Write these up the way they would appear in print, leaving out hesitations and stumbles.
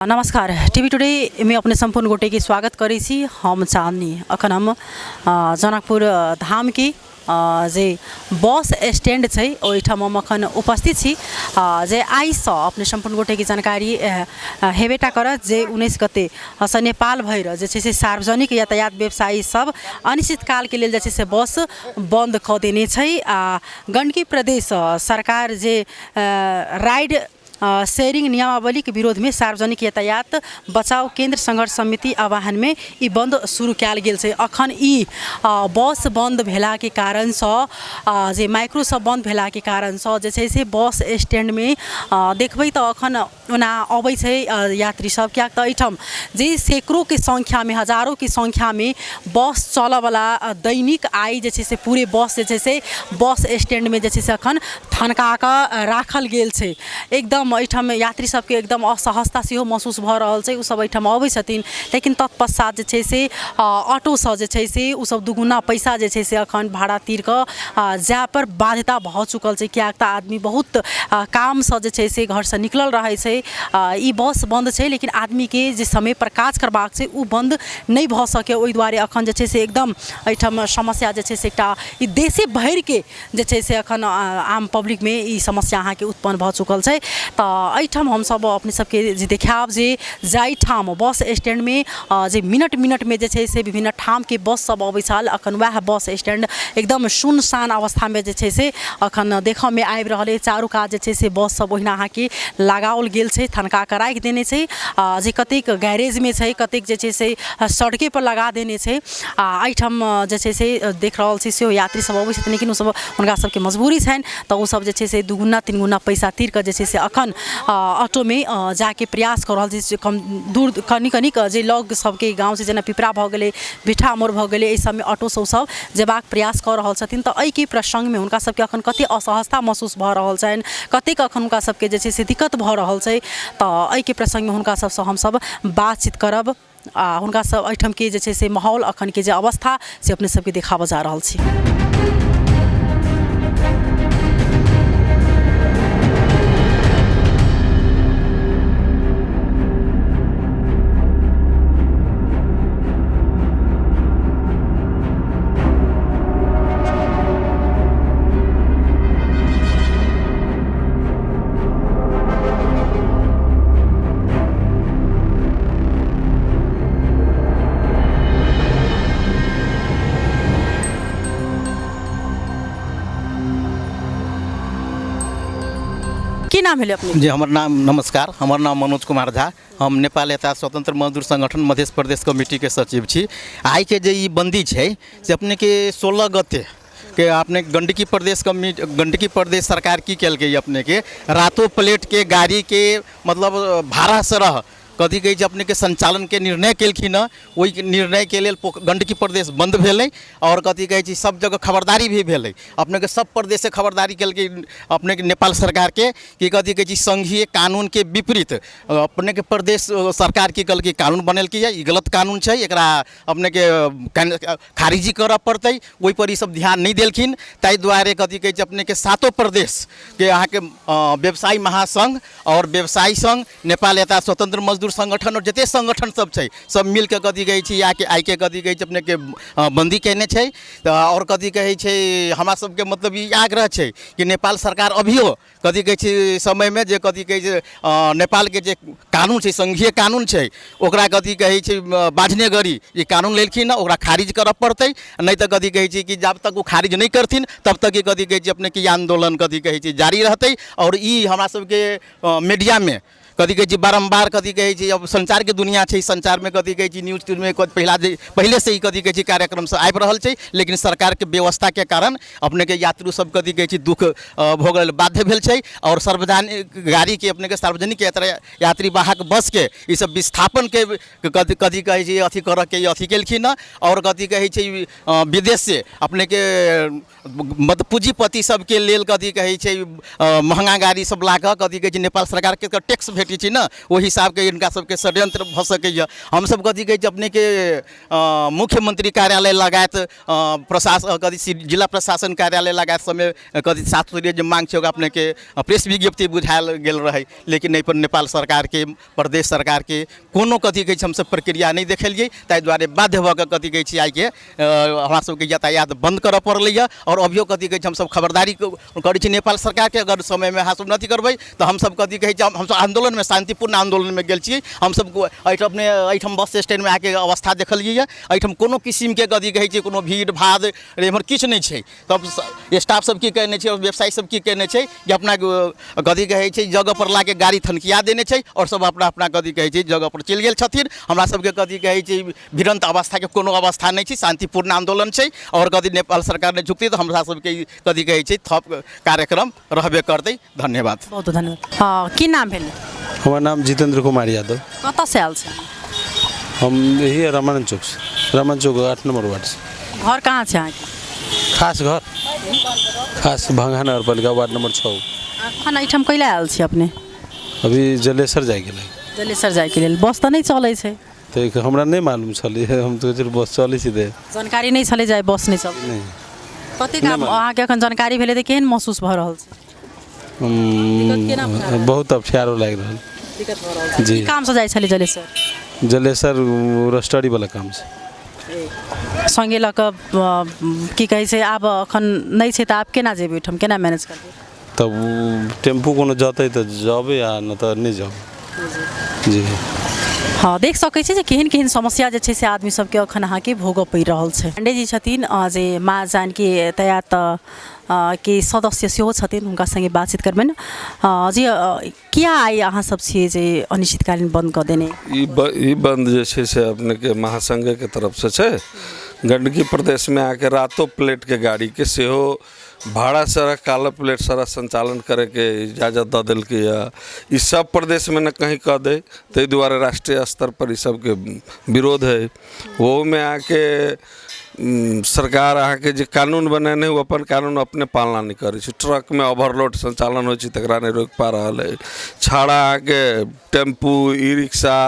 नमस्कार, TV today में अपने सम्पूर्ण गोटे के स्वागत करै छी। हम चांदनी। अखन हम जनकपुर धाम के जे बस स्टैंड छै ओहिठाम हम अखन उपस्थित छी, जे आइसँ अपने सम्पूर्ण गोटे के जानकारी हेबेटा करत जे 19 गते सँ नेपाल भरि जे छै से सार्वजनिक यातायात व्यवसायी सब अनिश्चितकालके लेल जे छै से बस बन्द कऽ देने छै। आ गण्डकी प्रदेश सरकार जे राइड शेयरिंग नियमावलीके विरोधमे सार्वजनिक यातायात बचाउ केन्द्र सङ्घर्ष समिति आह्वानमे ई बन्द शुरू कयल गेल छै। अखन ई बस बन्द भेलाके कारणसँ, जे माइक्रो सब बन्द भेलाके कारणसँ जे छै से बस स्टैण्डमे देखबै तऽ अखन ओना अबै छै यात्री सब, किएक तऽ एहिठाम जे सैकड़ोके संख्यामे, हजारोके संख्यामे बस चलऽवला दैनिक आइ जे छै से पूरे बस जे छै से बस स्टैण्डमे जे छै से अखन थनका कऽ राखल गेल छै। एकदम एहिठाम यात्री सबके एकदम असहजता सेहो महसूस भऽ रहल छै। ओसब एहिठाम अबै छथिन, लेकिन तत्पश्चात जे छै से ऑटोसँ जे छै से ओसब दुगुना पैसा जे छै से अखन भाड़ा तीर कऽ जाइपर बाध्यता भऽ चुकल छै, किएक तऽ आदमी बहुत कामसँ जे छै से घरसँ निकलल रहै छै। ई बस बन्द छै, लेकिन आदमीके जे समयपर काज करबाक छै ओ बन्द नहि भऽ सकैए। ओहि दुआरे अखन जे छै से एकदम एहिठाम समस्या जे छै से एकटा ई देशे भरिके जे छै से एखन आम पब्लिकमे ई समस्या अहाँके उत्पन्न भऽ चुकल छै। तऽ एहिठाम हमसभ अपने सबके जे देखायब जे जाहिठाम बस स्टैण्डमे जे मिनट मिनटमे जे छै से विभिन्न ठामके बस सब अबै छल, एखन वएह बस स्टैण्ड एकदम सुनसान अवस्थामे जे छै से एखन देखऽमे आबि रहल अछि। चारू कात जे छै से बस सब ओहिना अहाँके लगाओल गेल छै, थनका कऽ राखि देने छै, जे कतेक गैरेजमे छै, कतेक जे छै से सड़केपर लगा देने छै। आ एहिठाम जे छै से देख रहल छी सेहो यात्री सब अबै छथिन, लेकिन ओसब हुनका सबके मजबूरी छनि तऽ ओसब जे छै से दुगुना तीन गुना पैसा तीर कऽ जे छै से अखन ऑटोमे जाके प्रयास कऽ रहल छै से कम दूर कनि कनिक जे लग सबके गाँव छै, जेना पिपरा भऽ गेलै, भिट्ठा मोड़ भऽ गेलै, एहि सबमे ऑटोसँ ओसब जेबाक प्रयास कऽ रहल छथिन। तऽ एहिके प्रसङ्गमे हुनका सबके अखन कते असहजता महसूस भऽ रहल छनि, कतेक अखन हुनका सबके जे छै से दिक्कत भऽ रहल छै, तऽ एहिके प्रसङ्गमे हुनका सबसँ हमसब बातचीत करब आ हुनका सब एहिठामके जे छै से माहौल, अखनके जे अवस्था से अपने सबके देखाबऽ जा रहल छी। की नाम भेलै अपने? जी, हमर नाम, नमस्कार, हमर नाम मनोज कुमार झा। हम नेपाल यातायात स्वतंत्र मजदूर संगठन मध्य प्रदेश कमिटीके सचिव छी। आइके जे ई बन्दी छै से अपनेके 16 गते के अपने गंडकी प्रदेश कमी गंडकी प्रदेश सरकार की केलकै, अपनेके रातो प्लेटके गाड़ीके मतलब भाड़ा से रह कथी कहै छै अपनेके संचालनके निर्णय केलखिन हँ। ओहि निर्णयके लेल गंडकी प्रदेश बन्द भेलै आओर कथी कहै छै सब जगह खबरदारी भी भेलै। अपनेके सब प्रदेशसँ खबरदारी केलकै अपनेके नेपाल सरकारके कि कथी कहै छै संघीय कानूनके विपरीत अपनेके प्रदेश सरकार की केलकै, कानून बनेलकै। ई गलत कानून छै, एकरा अपनेके खारिजी करऽ पड़तै। ओहिपर ईसब ध्यान नहि देलखिन, ताहि दुआरे कथी कहै छै अपनेके सातो प्रदेशके अहाँके व्यवसायी महासङ्घ आओर व्यवसायी सङ्घ, नेपाल यातायात स्वतन्त्र मजदूर सङ्गठन आओर जतेक सङ्गठन सब छै सब मिलके कथी कहै छै आके आइके कथी कहै छै अपनेके बन्दी कयने छै। तऽ आओर कथी कहै छै हमरा सबके मतलब ई आग्रह छै कि नेपाल सरकार अभियो कथी कहै छै समयमे जे कथी कहै छै नेपालके जे कानून छै, संघीय कानून छै, ओकरा कथी कहै छै बाझने गरी ई कानून लेलखिन हँ, ओकरा खारिज करऽ पड़तै। नहि तऽ कथी कहै छै कि जब तक ओ खारिज नहि करथिन तब तक ई कथी कहै छै अपनेके ई आन्दोलन कथी कहै छै जारी रहतै। आओर ई हमरा सबके मीडियामे कथी कहै छै बारम्बार कथी कहै छै, अब संचारके दुनिया छै, संचारमे कथी कहै छै न्यूज त्यूजमे पहिला जे पहिलेसँ ई कथी कहै छै कार्यक्रम सब आबि रहल छै, लेकिन सरकारके व्यवस्थाके कारण अपनेके यात्रु सब कथी कहै छै दुःख भोगै लए बाध्य भेल छै। आओर सार्वजनिक गाड़ीके अपनेके सार्वजनिक यात्रा यात्री वाहक बसके ई सब विस्थापनके कथी कथी कहै छै अथी करऽके अथी केलखिन हँ। आओर कथी कहै छै विदेशसँ अपनेके मत पूँजीपति सबके लेल कथी कहै छै महगा गाड़ी सब ला कऽ कथी कहै छै नेपाल सरकारके टैक्स भेटै कमिटी छी ने, ओहि हिसाबके हिनका सबके षड्यंत्र भऽ सकैए। हमसब कथी कहै छी, अपनेके मुख्यमंत्री कार्यालय लगायत प्रशासन कथी जिला प्रशासन कार्यालय लगायत सबमे कथी 7 सूत्रीय जे मांग छै, ओकरा अपनेके प्रेस विज्ञप्ति बुझायल गेल रहै, लेकिन एहिपर नेपाल सरकारके, प्रदेश सरकारके कोनो कथी कहै छै, हमसब प्रक्रिया नहि देखेलियै। ताहि दुआरे बाध्य भऽ कऽ कथी कहै छी, आइके हमरा सबके यातायात बन्द करऽ पड़लैए। आओर अभियो कथी कहै छै, हमसब खबरदारी करै छी नेपाल सरकारके, अगर समयमे अहाँ सब अथी करबै तऽ हमसब कथी कहै छै, हमसब आन्दोलनमे, शान्तिपूर्ण आन्दोलनमे गेल छी। हमसब एहिठाम अपने एहिठाम बस स्टैंडमे आके अवस्था देखलियै। एहिठाम कोनो किसिमके कथी कहै छै, कोनो भीड़ भाड़ एम्हर किछु नहि छै। तब स्टाफ सब की केने छै आओर व्यवसायी सब की केने छै जे अपना कथी कहै छै, जगह पर लाके गाड़ी थनकिया देने छै आओर सब अपना अपना कथी कहै छै, जगह पर चलि गेल छथिन। हमरा सबके कथी कहै छै, भिड़न्त अवस्थाके कोनो अवस्था नहि छै, शान्तिपूर्ण आन्दोलन छै। आओर कथी नेपाल सरकार नहि झुकतै तऽ हमरा सबके ई कथी कहै छै, थप कार्यक्रम रहबे करतै। धन्यवाद। बहुत धन्यवाद। हँ, की नाम भेल? हमर नाम जितेंद्र कुमार यादव। कतऽसँ आयल छी? हम यही है रामानंद चौक से, रामानंद चौक 8 नंबर वार्ड से। घर कहाँ छै अहाँके? खास घर, खास भंगा नगर पालिका, वार्ड नंबर 6। एखन एहिठाम कैला आयल छी अपने? अभी जलेसर जाइके लेल। जलेसर जाइके लेल। बस तऽ नहि चलै छै। तऽ एक हमरा नहि मालूम छलै, हम तऽ सोचलियै बस चलै छै तऽ। जानकारी नहि छलै जे आइ बस नहि चलै? नहि। कतेक आब अहाँके एखन जानकारी भेलै तऽ केहन महसूस भऽ रहल छै? दिक्कत केना भऽ रहल? बहुत अफियारो लागि रहल। दिक्कत भऽ रहल छै? जी। की कामसँ जाइ छलै जलेसर? जलेसर रस्टरी वाला काम छै। सङ्गे लऽ कऽ की कहै छै, आब एखन नहि छै तऽ आब केना जेबै ओहिठाम, केना मैनेज करबै? तब उ टेम्पू कोनो जतै तऽ जेबै आ नहि तऽ नहि जेबै जी। हँ, देख सकै छी जे केहन केहन समस्या जे छै से आदमी सबके एखन अहाँके भोगऽ पड़ि रहल छै। पाण्डेजी छथिन जे माँ जानकी यातायात के सदस्य सेहो छथिन, हुनका सङ्गे बातचीत करबनि जी। किया आइ अहाँ सब छियै जे अनिश्चितकालीन बन्द कऽ देने? ई बंद जे छै से अपनेके महासंघके तरफसँ छै। गंडकी प्रदेशमे आके रातो प्लेटके गाड़ीके सेहो भाड़ा सारा काला प्लेट सारा संचालन करैके इजाजत दऽ देलकै। ई सब प्रदेशमे ने कहीं कऽ दै, ताहि दुआरे राष्ट्रीय स्तर पर ई सबके विरोध है। ओहोमे अहाँके सरकार अहाँके जे कानून बनेने, ओ अपन कानून अपने पालना नहि करै छै। ट्रकमे ओवरलोड संचालन होइ छै, तकरा नहि रोकि पा रहल है। छाड़ा अहाँके टेम्पू, ई रिक्शा,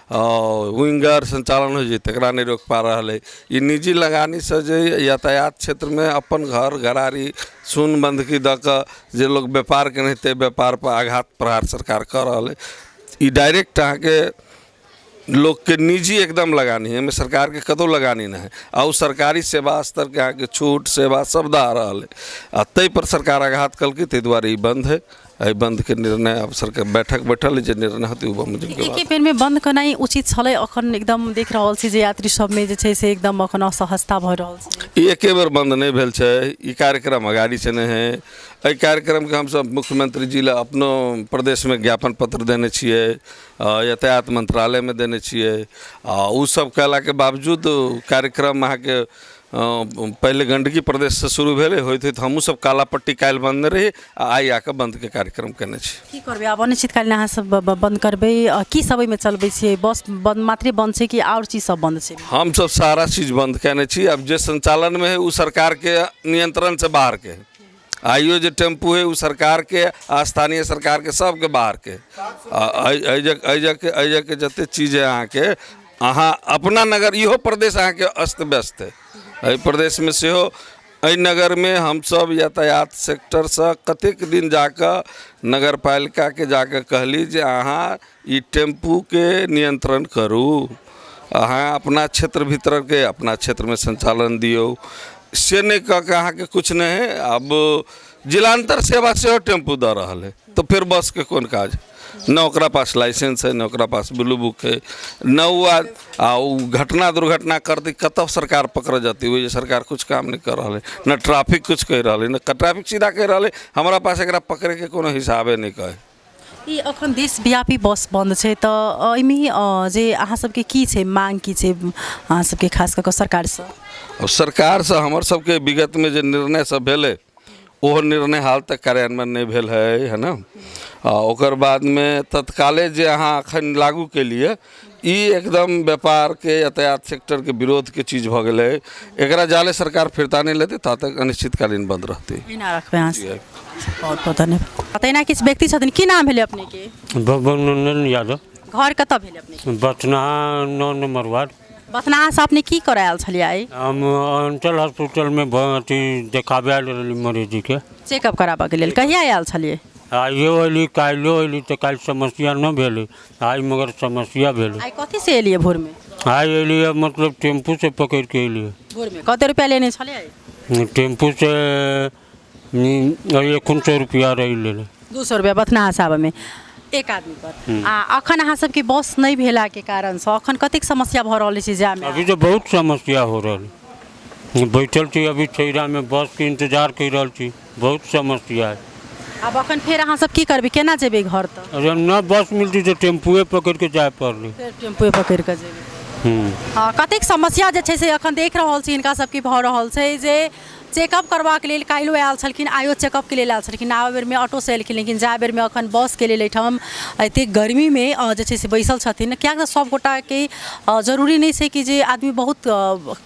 विंगर संचालन होइ छै, तकरा नहि रोकि पा रहल है। ई निजी लगानीसँ जे यातायात क्षेत्रमे अपन घर घरारी सुन बन्धकी दऽ कऽ जे लोक व्यापार केने ताहि व्यापारपर आघात प्रहार सरकार कऽ रहल है। ई डायरेक्ट अहाँके लोकके निजी एकदम लगानी है, एहिमे सरकारके कतहु लगानी नहि है। आ ओ सरकारी सेवा स्तरके अहाँके छूट सेवा सब दऽ रहल है आ ताहिपर सरकार आघात केलकै, ताहि दुआरे ई बन्द है। एहि बन्दके निर्णय आब सरकार बैठक बैठल है, जे निर्णय होतै ओ बमोजिमके एके बाद। बेरमे बन्द केनाइ उचित छलै? अखन एकदम देख रहल छी जे यात्री सबमे जे छै से एकदम अखन असहजता भऽ रहल छै। ई एके बेर बन्द नहि भेल छै। ई कार्यक्रम अगाडीसँ नहि है। एहि कार्यक्रमके हमसब मुख्यमंत्री जी लए अपनो प्रदेशमे ज्ञापन पत्र देने छियै, यातायात मंत्रालयमे देने छियै। आ ओ सब कयलाके बावजूद कार्यक्रम अहाँके पहिले गंडकी प्रदेशसँ शुरू भेलै, होइत होइत हमहूँ सब काला पट्टी काल्हि बन्द रही आ आइ आके बन्दके कार्यक्रम केने छी। की करबै आब? अनिश्चितकालीन अहाँ सब बन्द करबै? की सब एहिमे चलबै छियै? बस बन्द मात्रे बन्द छै कि आओर चीज सब बन्द छै? हमसब सारा चीज बन्द केने छी। आब जे संचालनमे है ओ सरकारके नियंत्रणसँ बाहरके है। आइयो जे टेम्पू है ओ सरकारके आ स्थानीय सरकारके सबके बाहरके है। आ एहि जगहके जतेक चीज है अहाँके, अहाँ अपना नगर, इहो प्रदेश अहाँके अस्त व्यस्त है। एहि प्रदेशमे सेहो एहि नगरमे हमसब यातायात सेक्टरसँ कतेक दिन जाकऽ नगरपालिकाके जाकऽ कहली जे अहाँ ई टेम्पूके नियंत्रण करू, अहाँ अपना क्षेत्र भीतरके अपना क्षेत्रमे संचालन दियौ। से नहि कऽ कऽ अहाँके किछु नहि है। आब जिलान्तर सेवा सेहो टेम्पू दऽ रहल है तऽ फेर बसके कोन काज? न ओकरा पास लाइसेंस है, न ओकरा पास ब्लू बुक है, न ओ आ ओ घटना दुर्घटना करतै, कतऽ सरकार पकड़ऽ जेतै? ओहि जे सरकार किछु काम नहि कऽ रहल है। न ट्रैफिक किछु कहि रहल है, न ट्रैफिक सीधा कहि रहल है, हमरा पास एकरा पकड़ैके कोनो हिसाबे नहि कहै। ई अखन देशव्यापी बस बन्द छै तऽ एहिमे जे अहाँ सबके की छै मांग, की छै अहाँ सबके खास कऽ कऽ सरकारसँ? अब सरकारसँ हमर सबके विगतमे जे निर्णय सब भेलै, ओहो निर्णय हाल तक कार्यान्वयन नहि भेल है, है ने? आ ओकर बादमे तत्काले जे अहाँ एखन लागू केलियै, ई एकदम व्यापारके, यातायात सेक्टरके विरोधके चीज भऽ गेलै। एकरा जाले सरकार फिरता नहि लेतै ता तक अनिश्चितकालीन बंद रहतै। एहिना रखबै अहाँ सब? बहुत बहुत धन्यवाद। तहिना किछु व्यक्ति छथिन, की नाम भेलै अपनेके? नंदन यादव। घर कतऽ भेलै अपनेके? Bathnaha 9 number ward. बथनाहासँ अपने की करऽ आयल छलियै आइ? हम अंचल हॉस्पिटलमे अथी देखाबे आयल रहली मरीजके। चेकअप कराबऽके लेल। कहिया आयल छलियै? आइयो अयली, काल्हियो अयली, तऽ काल्हि समस्या नहि भेलै, आइ मगर समस्या भेलै। आइ कथीसँ एलियै भोरमे? आइ एलियै मतलब टेम्पूसँ पकड़िके एलियै। भोरमे कते रुपैआ लेने छलियै? टेम्पूसँ 100 रुपैआ रहि लेलै। 200 रुपैआ बथनाहासँ आबऽमे एक आदमी पर। आ अखन अहाँ सबके बस नहि भेलाके कारणसँ अखन कतेक समस्या भऽ रहल अछि जायमे? अभी तऽ बहुत समस्या हो रहल है, बैठल छी अभी छैरामे, बसके इंतजार करि रहल छी, बहुत समस्या है। आब अखन फेर अहाँ सब की करबै, केना जेबै घर तक? अगर न बस मिलती तऽ टेम्पुए पकड़िके जाय पड़लै। फेर टेम्पुए पकड़ि कऽ जेबै। कतेक समस्या जे छै से अखन देख रहल छी हिनका सबके भऽ रहल छै जे चेकअप करबाक लेल काल्हिओ आयल छलखिन, आइयो चेकअपके लेल आयल छलखिन। आबै बेरमे ऑटोसँ एलखिन, लेकिन जाय बेरमे अखन बसके लेल एहिठाम एतेक गर्मीमे जे छै से बैसल छथिन। किएक तऽ सब गोटाके जरूरी नहि छै कि जे आदमी बहुत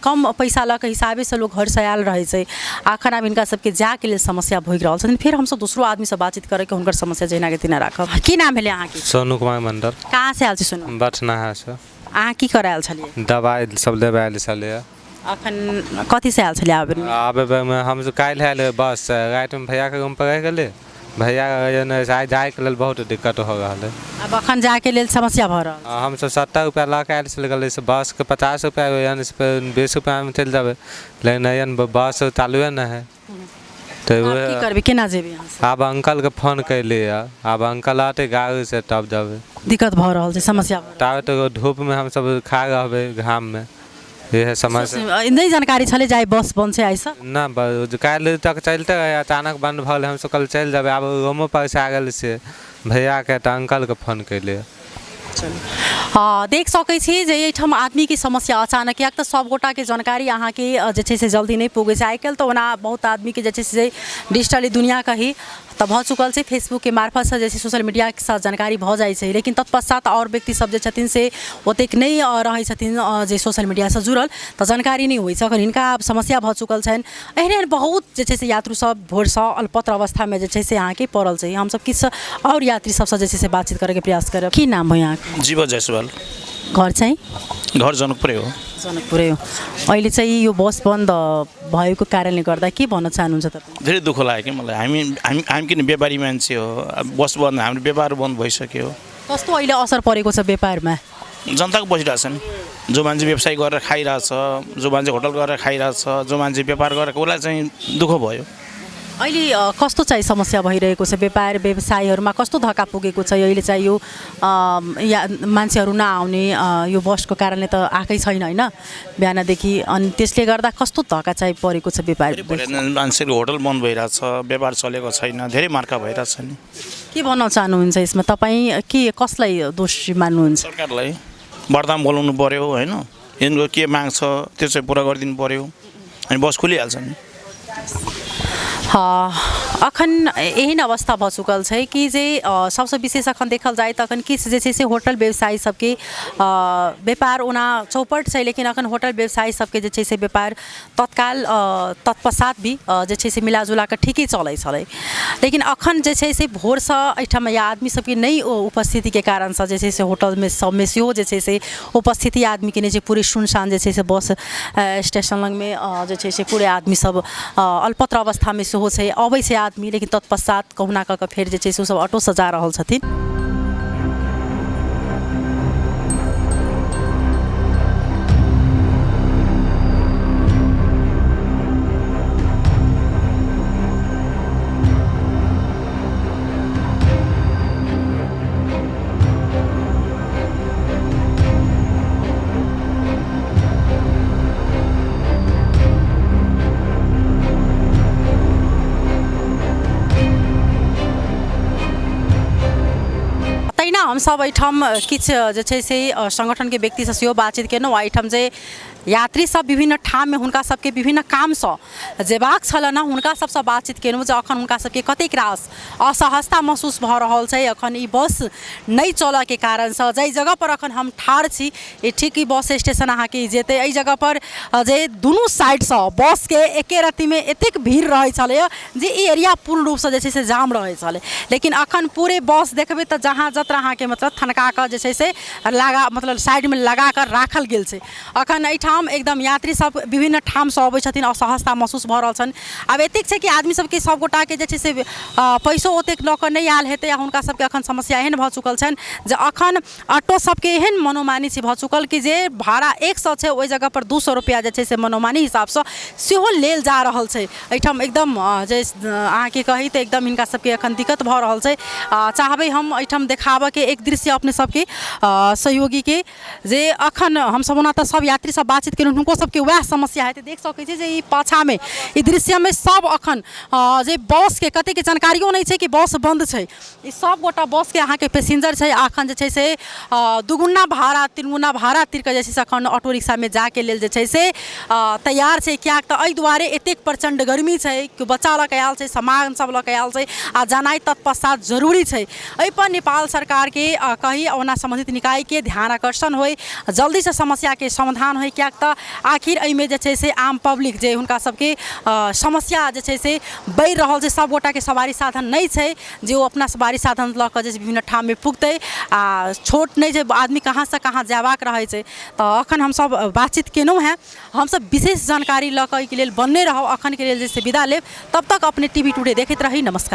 कम पैसा लऽ कऽ हिसाबेसँ लोक घरसँ आयल रहै छै। आ अखन आब हिनका सबके जायके लेल समस्या भोगि रहल छथिन। फेर हमसब दोसरो आदमीसँ बातचीत करैके हुनकर समस्या जहिनाके तहिना राखब। की नाम भेलै अहाँके? सोनू कुमार मंडल। कहाँसँ आयल छी सोनू? बथनाहासँ। अहाँ की करऽ आयल छलियै? दबाइ सब लेबऽ आयल छलियै। अखन कथीसँ आयल छलियै आबै बेरमे? आबै बेरमे हम काल्हि आयल रहियै बससँ, रातिमे भैयाके रूमपर रहि गेलियै, भैया आइ जाइके लेल बहुत दिक्कत हो रहल है। आब अखन जाइके लेल समस्या भऽ रहल? हमसब 70 रुपैआ लऽ कऽ आयल छलियै, कहलियै से बसके 50 रुपैआ यानी 20 रुपैआमे चलि जेबै, लेकिन एहन बस चालुए नहि है। तऽ की करबै, केना जेबै अहाँ? आब अंकलके फोन कयलियै, आब अंकल आते गाड़ीसँ तब जेबै। दिक्कत भऽ रहल छै, समस्या। ताबे तऽ धूपमे हमसब खा रहबै घाममे, इएह समस्या। नहि जानकारी छलै जे आइ बस बन्द छै आइसँ? ना, काल्हि तक चलिते रहै, अचानक बन्द भऽ गेलै। हमसब कहलियै चलि जेबै, आब रूमो पर से आ गेल से भैयाके, तऽ अंकलके फोन कयलियै। हँ, देख सकै छी जे एहिठाम आदमीके समस्या अचानक, किएक तऽ सब गोटाके जानकारी अहाँके जे छै से जल्दी नहि पुगै छै। आइकाल्हि तऽ ओना बहुत आदमीके जे छै से डिजिटली दुनिआ कही तऽ भऽ चुकल छै, फेसबुकके मार्फतसँ जे छै सोशल मीडियासँ जानकारी भऽ जाइ छै, लेकिन तत्पश्चात आओर व्यक्ति सब जे छथिन से ओतेक नहि रहै छथिन जे सोशल मीडियासँ जुड़ल, तऽ जानकारी नहि होइ छै। अखन हिनका आब समस्या भऽ चुकल छनि। एहन एहन बहुत जे छै से यात्रु सब भोरसँ अलपत्र अवस्थामे जे छै से अहाँके पड़ल छै। हमसब किछु आओर यात्री सबसँ जे छै से बातचीत करैके प्रयास करब। की नाम हो यहाँके? जीव जायसवाल। घर चाहिँ? घर जनकपुरै हो। जनकपुरै हो। अहिले चाहिँ यो बस बन्द भएको कारणले गर्दा के भन्न चाहनुहुन्छ तपाईँ? धेरै दुःख लाग्यो कि मलाई। हामी हामी हामी किन व्यापारी मान्छे हो, बस बन्द, हाम्रो व्यापार बन्द भइसक्यो। कस्तो अहिले असर परेको छ व्यापारमा? जनताको बसिरहेको छ नि, जो मान्छे व्यवसाय गरेर खाइरहेछ, जो मान्छे होटल गरेर खाइरहेछ, जो मान्छे व्यापार गरेर, उसलाई चाहिँ दुःख भयो। अहिले कस्तो चाहिँ समस्या भइरहेको छ व्यापार व्यवसायीहरूमा, कस्तो धक्का पुगेको छ अहिले चाहिँ यो या मान्छेहरू नआउने यो बसको कारणले त आएकै छैन होइन बिहानदेखि, अनि त्यसले गर्दा कस्तो धक्का चाहिँ परेको छ व्यापार? मान्छेको होटल बन्द भइरहेछ, व्यापार चलेको छैन, धेरै मार्का भइरहेछ नि। के भन्न चाहनुहुन्छ यसमा तपाईँ, के कसलाई दोषी मान्नुहुन्छ? सरकारलाई बढ्दाम बोलाउनु पर्यो होइन, यिनको के माग छ त्यो चाहिँ पुरा गरिदिनु पर्यो, अनि बस खुलिहाल्छ नि। अखन एहन अवस्था भऽ चुकल छै कि जे सबसँ विशेष अखन देखल जाय तऽ अखन किछु जे छै से होटल व्यवसायी सबके व्यापार ओना चौपट छै, लेकिन अखन होटल व्यवसायी सबके जे छै से व्यापार तत्काल तत्पश्चात भी जे छै से मिलाजुला कऽ ठीके चलै छलै, लेकिन अखन जे छै से भोरसँ एहिठाम या आदमी सबके नहि उपस्थितिके कारणसँ जे छै से होटलमे सबमे सेहो जे छै से उपस्थिति आदमीके नहि छै। पूरे सुनसान जे छै से बस स्टेशन लगमे जे छै से पूरे आदमी सब अल्पत्र अवस्थामे सेहो छै, अबै छै आदमी, लेकिन तत्पश्चात कहुना कऽ कऽ फेर जे छै से ओसब ऑटोसँ जा रहल छथिन। तहिना हमसब एहिठाम किछु जे छै से सङ्गठनके व्यक्तिसँ सेहो बातचीत केलहुँ। एहिठाम जे यात्री सब विभिन्न ठाममे हुनका सबके विभिन्न कामसँ जेबाक छलनि हँ, हुनका सबसँ बातचीत केलहुँ जे अखन हुनका सबके कतेक रास असहजता महसूस भऽ रहल छै अखन ई बस नहि चलऽके कारणसँ। जाहि जगहपर अखन हम ठाढ़ छी, ई ठीक ई बस स्टेशन अहाँके ई जेतै, एहि जगहपर जे दुनू साइडसँ बसके एके रत्तीमे एतेक भीड़ रहै छलैए जे ई एरिया पूर्ण रूपसँ जे छै से जाम रहै छलै। लेकिन अखन पूरे बस देखबै तऽ जहाँ जतऽ अहाँके मतलब थनका कऽ जे छै से लगा मतलब साइडमे लगा कऽ राखल गेल छै। अखन एहिठाम एकदम यात्री सब विभिन्न ठामसँ अबै छथिन, असहजता महसूस भऽ रहल छनि। आब एतेक छै कि आदमी सबके सब गोटाके जे छै से पैसो ओतेक लऽ कऽ नहि आयल हेतै, आ हुनका सबके अखन समस्या एहन भऽ चुकल छनि जे अखन ऑटो सबके एहन मनोमानी छै भऽ चुकल कि जे भाड़ा 100 छै ओहि जगहपर 200 रुपैआ जे छै से मनोमानी हिसाबसँ सेहो लेल जा रहल छै। एहिठाम एकदम जे अहाँके कही तऽ एकदम हिनका सबके अखन दिक्कत भऽ रहल छै। चाहबै हम एहिठाम देखाबऽके एक दृश्य अपने सबके सहयोगीके जे अखन हमसब ओना तऽ सब यात्री सब बातचीत केलहुँ, हुनको सबके वएह समस्या हेतै। देख सकै छी जे ई पाछाँमे ई दृश्यमे सब अखन जे बसके कतेकके जानकारियो नहि छै कि बस बन्द छै। ई सब गोटा बसके अहाँके पैसेंजर छै, आ अखन जे छै से दुगुना भाड़ा तिनगुना भाड़ा तीर कऽ जे छै से अखन ऑटो रिक्शामे जाइके लेल जे छै से तैयार छै। किएक तऽ एहि दुआरे एतेक प्रचण्ड गर्मी छै कि बच्चा लऽ कऽ आयल छै, सामान सब लऽ कऽ आयल छै, आ जानाइ तत्पश्चात जरूरी छै। एहिपर नेपाल सरकारके कही ओना सम्बन्धित निकायके ध्यान आकर्षण होइ, जल्दीसँ समस्याके समाधान होइ। किएक तऽ आखिर एहिमे जे छै से आम पब्लिक जे हुनका सबके समस्या जे छै से बढ़ि रहल छै। सब गोटाके सवारी साधन नहि छै जे ओ अपना सवारी साधन लऽ कऽ जे छै विभिन्न ठाममे पुगतै, आ छोट नहि छै, आदमी कहाँसँ कहाँ जयबाक रहै छै। तऽ अखन हमसब बातचीत केलहुँ हेँ, हमसब विशेष जानकारी लऽ कऽ एहिके लेल बनने रहब। अखनके लेल जे से विदा लेब, तब तक अपने टीवी टुडे देखैत रही। नमस्कार।